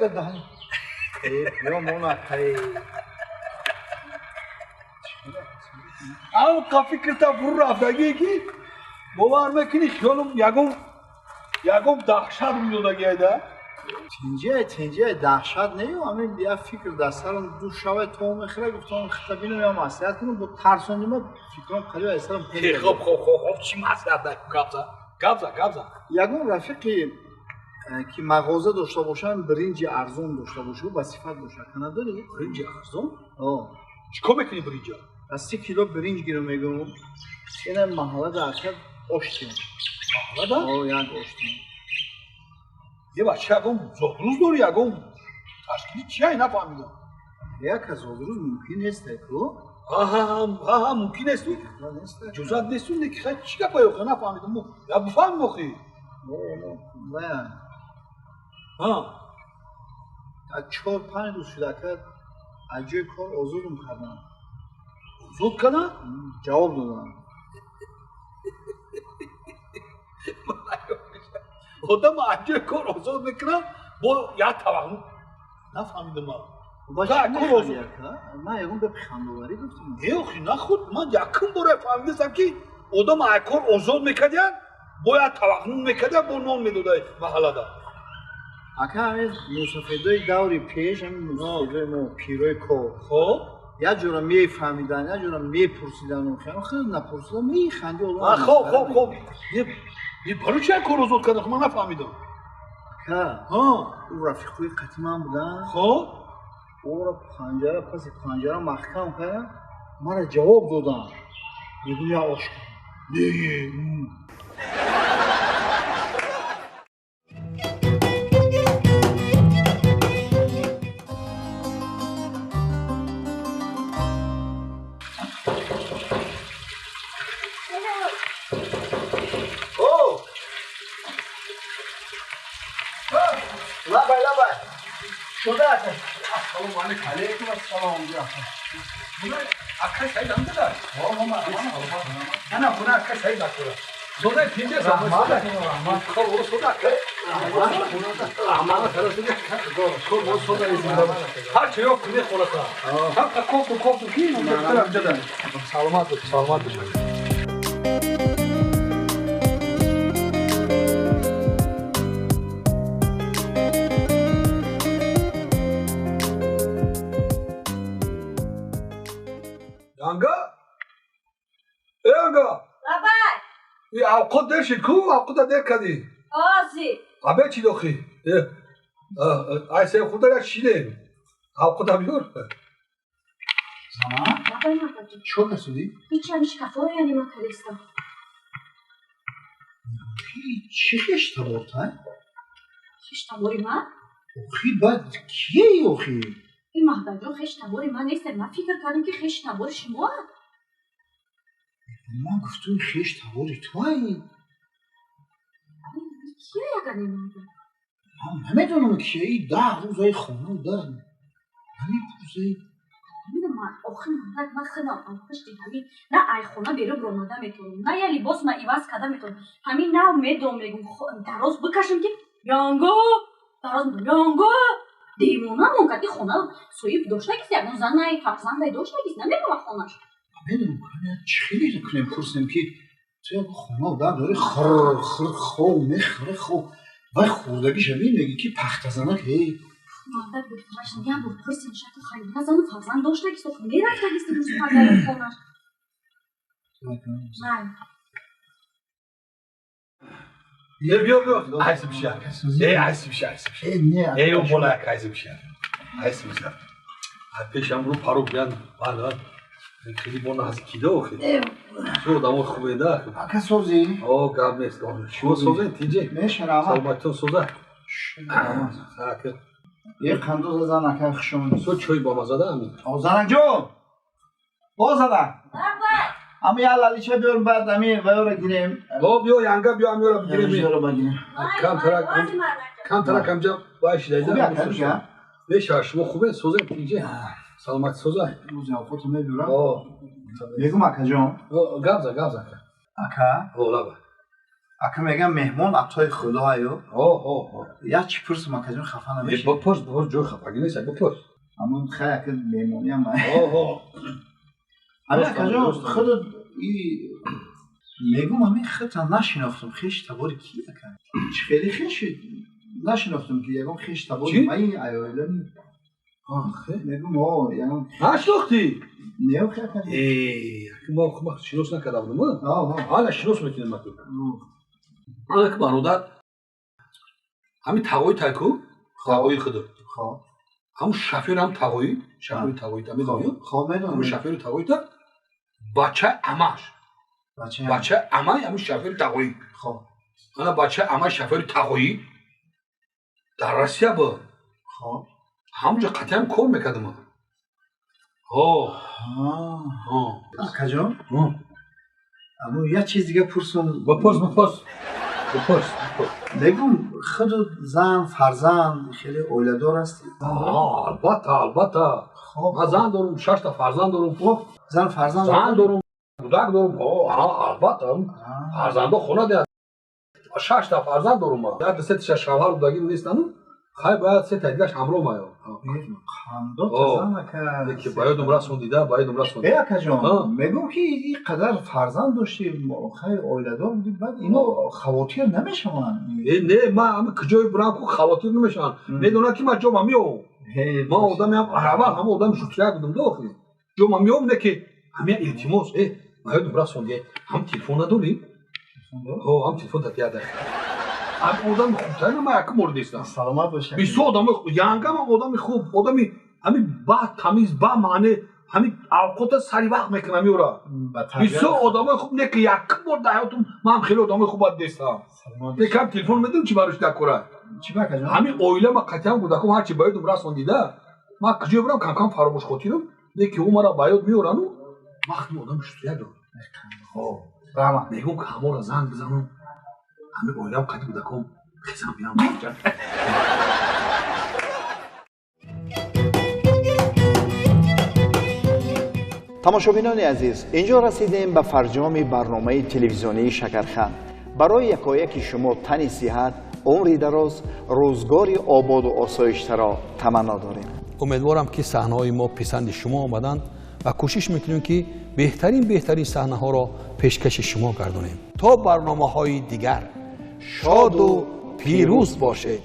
даҳан. Ё мона кай. Ам фикрта фурӯ рафтагие ки бовар мекунӣ, хиёлам ягон даҳшат рӯй додагиайда. Тинҷиай, тинҷиай, даҳшат нею, ҳамин як фикр дар сарам ду шавай то мехӯра, гуфтам хита бинам, я маслиҳат кунам, бо тарсондима фикрам қариб аз сарам пеш. Хоб, хоб, хоб, хоб, чӣ маслиҳат? Гапза, гапза, гапза. Ягон рафиқи ки мағоза дошта бошам, биринҷи арзон дошта боша, ба сифат боша, кана дорӣ? Биринҷи арзон? О. Чӣ кор мекунӣ биринҷа? Аз 30 кило биринҷ гирам, мегӯм, ина маҳаллада ака ош тиям. Маҳаллада? О, як ош тиям. Е бача, ягон зодрӯз дорӣ, ягон ташкили чия, нафаҳмидам. Як зодрӯз мумкин нест ку? Аҳа, мумкин несту, иҷозат несту. Неки хай, чӣ гапа охи, нафаҳмидам, я бифаҳмим охи. Вая, 4-5 рӯз шуда ака, аз ҷои кор озодам кардам. Озод кардам? Ҷавоб додам. Одам аз ҷои кор озод мекунад бо як таваққуф, нафаҳмидам ман. Ман ягон гапи хандоварӣ гуфтам? Не охи, нахуд ман якум бора фаҳмидастам, ки одам аз кор озод мекардиян, бояд таваққуф мекардия, бо нон медода маҳаллада. Ака, ҳамин мусофирдои даври пеш, ҳамин мусофирдои мо, пирои кор. Хоб. Як ҷора мефаҳмидан, як ҷора мепурсидан, хеле напурсидан механди. Хоб, хоб, хоб, барои чи кор озод карда, ман нафаҳмидам. Ака, ӯ рафиқҳои қатиман буданд. Хоб. Ора панҷара, паси панҷара маҳкам карданд, мара ҷавоб доданд, мегӯм, я ош кун. Не. Лабай, лабай, шуда ака. Ассалому алайкум. Алайкум ассалом. Ака Саид ҳамдада? Ана хона ака Саид акора. Сода, тинҷа? Раҳмат. Хоб, сода ака. Раҳмат. Хоб, сода, ҳар чӣ ёфт кунӣ холата. Ҳаққа кофту кофту ки ҷада. Саломат бош, саломат бош. Янга? Э, Янга? Лабай! И авқот дер шид ку, авқота дер кардӣ. Ҳозир. Абе чӣ дохи? Ай се хурда як шидем. Авқота биёр. Зана? Лабай, мардакҷон. Чӣ кор кардӣ? Ҳеч, ҳами шкафҳоро яъне ман кардистам. Чӣ хеш табортай? Хеш табори ман? Охи, баъд кияи охи? Ин маҳдаҷон хеш табори ман нестем. Ман фикр кардам, ки хеш табори шумо. Ман гуфтум, хеш табори туай. Кия ягане манда? Ман намедонам кияи, 10 рӯзаи хона дар намепурсаи. Намедонам ман охи, мардак, ман худам ам пушти ҳамин на ай хона берун ромада метавонам, на я либос ма иваз карда метавонам. Ҳамин нав медом, мегум, дароз бикашам, ки янго дароз, янго девона мон кард. И хона соҳиб доштагист, ягон занай фарзандай доштагист, намерава хонаш. Намедонам, чӣ хеле кунем, пурсем, ки ту як хона дар дори, хир хир хов мехӯре, хов вай хӯрдагиша бин, меги ки пахтазанак эй. Мардак, бехабарш, як бор пурсем, шаку хайр, на зану фарзанд доштагист, охи мерафтагист имрӯз пагаи хонаш. Май. Е, биё, биё. Айси биши. Е, айси биши, айси биши. Э, не. Е, ё бола як айси биши. Айси биши. Пешам ру пару биян, баъд хеле бо наздикида охи. Чӣ одамо хубе да. Ака, созӣ? О, гап нест. Шумо созен, тинҷе? Меша, раҳмат. Саломатитон соза. Ака. Е, қандоза зан, ака, хушомадӣ. Со чой бомазада ҳамин. О, занакҷон! О, занак! Лабай! Ами я лалича биёр, баъд ами ваёра гирем. О, биё, янга, биё, амиёра бигирем. Ёра багирем. Камтарак, камтарак амҷа вай шида. Хуби, ака, дига? Меша, шумо хубе, созен, тинҷе? Саломат соза. Рӯзи авқото мебиёрам. О. Мегум, акаҷон. Гап за, гап за. Ака. О, лаба. Ака мегам меҳмон атои худо аю. Як чӣ пурсум акаҷон, хафа намешӣ? Бипурс, бипурс, ҷои хафагӣ нест, бипурс. Ҳамон хай ака меҳмониам. Ҳамин акаҷон худат и мегум ҳамин худта нашинохтум, хеш табори ки ака? Чӣ хеле хеш нашинохтум ки ягон хеш табори маи аёилами. Мегум о ягон нашинохтӣ? Не охи ака. Мо шинос накарда будум. Ҳала шинос мекунем аку. Ана ки бародар ҳамин тағои тайку, тағои худу. Ҳамун шофёр ҳам тағоӣ, шофёри тағои та медонӣ? Ҳамун шофёри тағои та бачаи амаш. Бачаи амаи ҳамун шофёри тағоӣ. Ана бачаи амаи шофёри тағоӣ дар Россия буд. Ҳамунҷо қатъиан кор мекардам. Акаҷон, аммо як чиз дига пурсум. Бипурс, бипурс. Бипурс. Мегум худу зан, фарзанд, хеле оиладор ҳастӣ? Албатта, албатта. Ман зан дорум, 6 та фарзанд дорум. Зан фарзанд зан дорум, кӯдак дорум. Албатта. Фарзандо хона диҳад. 6 та фарзанд дорум ман. Як ду се таша шавҳар будагим нестану. Хай бояд се та дигаш ҳамроҳ маё. Қандота зан ака. Ки ба ёдум расондида, ба ёдум расонд. Э акаҷон, мегум ки ин қадар фарзанд доштӣ, хай оиладор будӣ, баъд ино хавотир намешаванд? Э не, ман ҳами куҷое бурам ку хавотир намешаванд. Медонанд ки ман ҷома меом. Ман одами ҳам аввал ҳама одами шутрияк будам да охи. Ҷома меом не ки ҳамия илтимос, э ба ёдум расонди, ҳам телефон надорӣ? Ҳам телефон дад як. Одами хубтарин ман якум бор дидам. Саломат бошед. Бисёр одами янгам одами хуб, одами ҳамин ба тамиз, ба маъне, ҳамин авқота сари вақт мекунам ёра. Бисёр одамои хуб не ки якум бор дар ҳаётум ман хеле одамои хуб бад дидам. Не кам телефон медам чи барош дакора. Чӣ ба акаҷон? Ҳамин оила ма қатъиан кӯдаком ҳарчи ба ёдум расондида, ман куҷо бурам кам-кам фаромӯш хотирам, не ки ӯ мара ба ёд меорану ман худам одами шутрия дорам. Хоб, раҳмат. Мегӯм ки ҳамонро занг бизанам. Ҳамин оилам қати кӯдаком хезам биям. Тамошобинони азиз, инҷо расидем ба фарҷоми барномаи телевизионии Шакарханд. Барои якояки шумо тани сиҳат, умри дароз, рӯзгори ободу осоиштаро таманно дорем. Умедворам ки саҳнаҳои мо писанди шумо омаданд ва кӯшиш мекунем ки беҳтарин саҳнаҳоро пешкаши шумо гардонем. То барномаҳои дигар шоду пирӯз бошед.